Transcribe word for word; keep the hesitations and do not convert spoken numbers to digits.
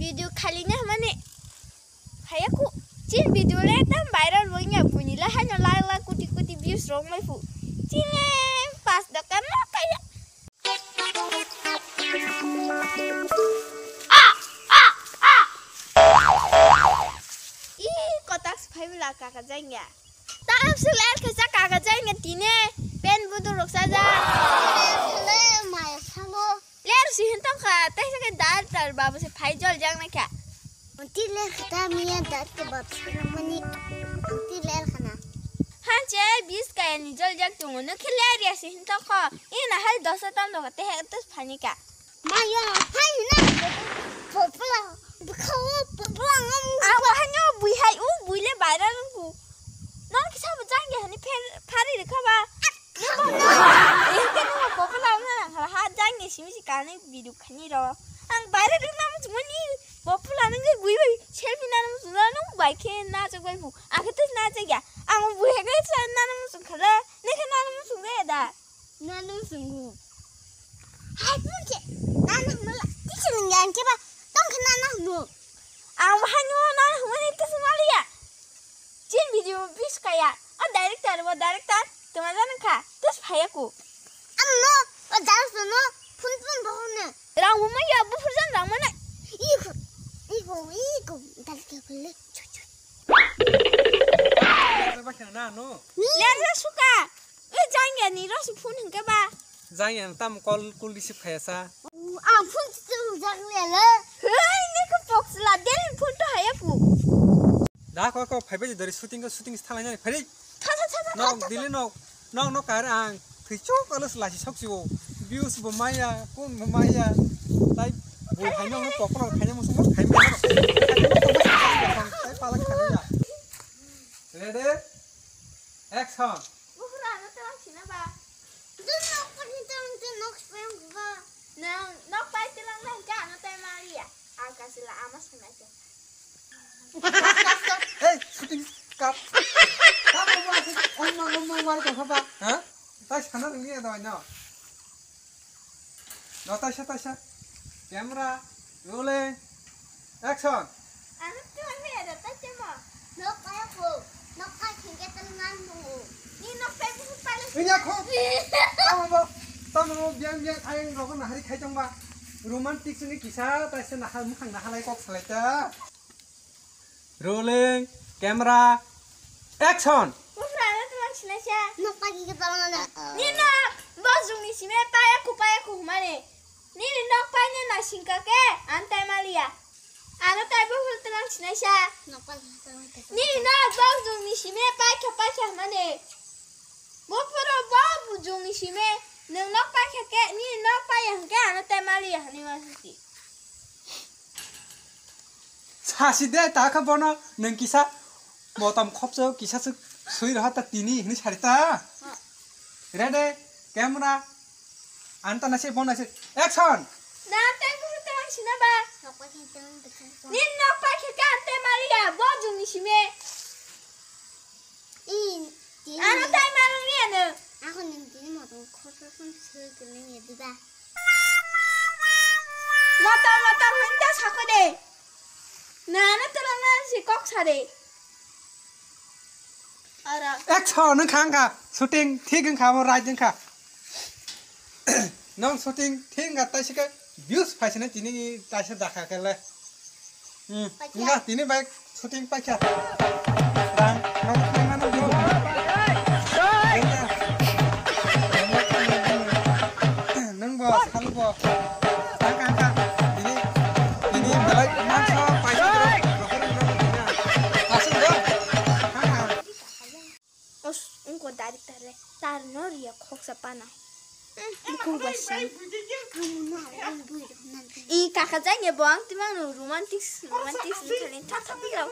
Video khali na mane. Haya ku. Chin video le tam viral wngya buni la haino lakh lakh koti koti views rok mai fu. Chin le pas dokan na kaya. I kotak phai bla kaka jangya. Tam se ler khe sa kaka jangya tine. Pen budu rok sa ja. Le maya samo. Ler si hin tong kha, tei se ke dar tar babu se phai jol jang na kha. Ti ler kha ta miya dar ke bab se na mani. Ti ler kha na. Han che bis kaya ni jol jak tung no khe ler ya si hin tong kha. I na hal dosa tam do te he tus phani ka. Mayo hai na. Popla. Bukhawo popla ngam. Awa hanyo bui hai u bui le viral ku. Non kisa bu jang ya ni pher phari re kha ba. Nung ba. Ente nung ba popla na ha jang ya simi si kani video khani ro. Ang viral na mu mani popla nung bui bui selfie na mu na nung bai khe na chak bai mu. Ang khe tus na chak ya. Ang bui hai khe na mu sung khala. Ne khe na mu sung da. Nanu sungu. Hai pun ke. Nanu mala. Tisi nang yang ke ba. Tong ke nanu mu. Ang bahai nyo nanu mu ni tisi mali ya. Chin video bis kaya. O director bo director. Tuma jana kha. Tus phaya ku. Am no. O jar su no. Phun phun bo ne. Rang mu ma ya bu phur jan rang ma na. Iko. Iko. Iko. Dal ke phule. Chut chut. Ba khna na no. Ler suka. Ui, jangya ni rok si phone hwnkhe ba? Jangya ni tamo call, call receive khaya sa. Ang phone si chwng jak le le. Hei, ni ko box la, daily phone to haya pu. Da ko ko phai bai dori shooting ko shooting si thalai nani phai. Tha, tha, tha, tha, tha, tha. Nok dili nok, nok nok kar ang. Thwi chok alas lasi sok si o. Views bo maya, kun bo maya. Tai bui hai nok no popular khai na musu khai ma. Tai palak khai ya. Ready? Action. Buphuru ano twlang sina ba? Dun nok pani twlang tei nok payung ba. Nang nok pai twlang nang ka ano tai maliya. Ang kasila ama sina ka. Hey, shooting cut. Tamo ba se omma omma war ko ba. Ha? Tai sana ngi da no. No, taisa, taisa. Camera, rolling, action. Ano tuan ni ada taisa mo. Nok kaya ko. Nok kaya singke tengah mo. Ni nok tai buku paling. Ini aku. Tamo bo, tamo bo biang biang ayang rokon hari khai tong ba. Romantic sini kisa, taisa nahal mukhang nahalai kok salai ta. Rolling, camera, action! Buphuru ano twlang sinaisa. Nok pagi ke tolong ada. Nino, bok jungni sime paya ku paya ku humane. Nini nok paine na singka ke, antai malia. Ano tai buphuru twlang sinaisa. Nok pagi ke tolong ada. Nini nok bok jungni sime paikha paikha humane. Buphuru bok jungni sime, nwng nok paikha ke, nini nok paya hwnkhe ano tai malia hwnwi ma sasi. Sasi de ta kha bono nwng kisa motom khopso kisa suk sui roha ta tini hini sari ta. Ready, camera, anta nasi bono nasi action. Na tai buru tang sina ba. Nin nok pa khe kan te maria bo jung ni sime. Ano tai malu ni ano. Ako nin tini motom khopso sung sui kene ya diba. Motor, motor, hinta sako de. Nana tolong nang si kok sare. Ara. Action wngkha wngkha. Shooting thik wngkha, amo right wngkha. Nong shooting thik wngkha, taisike views phaisene tini taisa dakha kele. Hmm, paikha. Wngkha tini bai shooting paikha. Rang, rang, rang, rang, rang. Nang bo, salu bo. Wngkha, wngkha. Tini, tini belai mangsa paisa borok, borok rok wngkha. Asuk do. Ha, ha. Os, ungko dari tare. Tar no ria khoksa pana. Bukhung basi. I kaka jai ne bo ang timang no romantics, romantics ni khalin thak thak ni rao.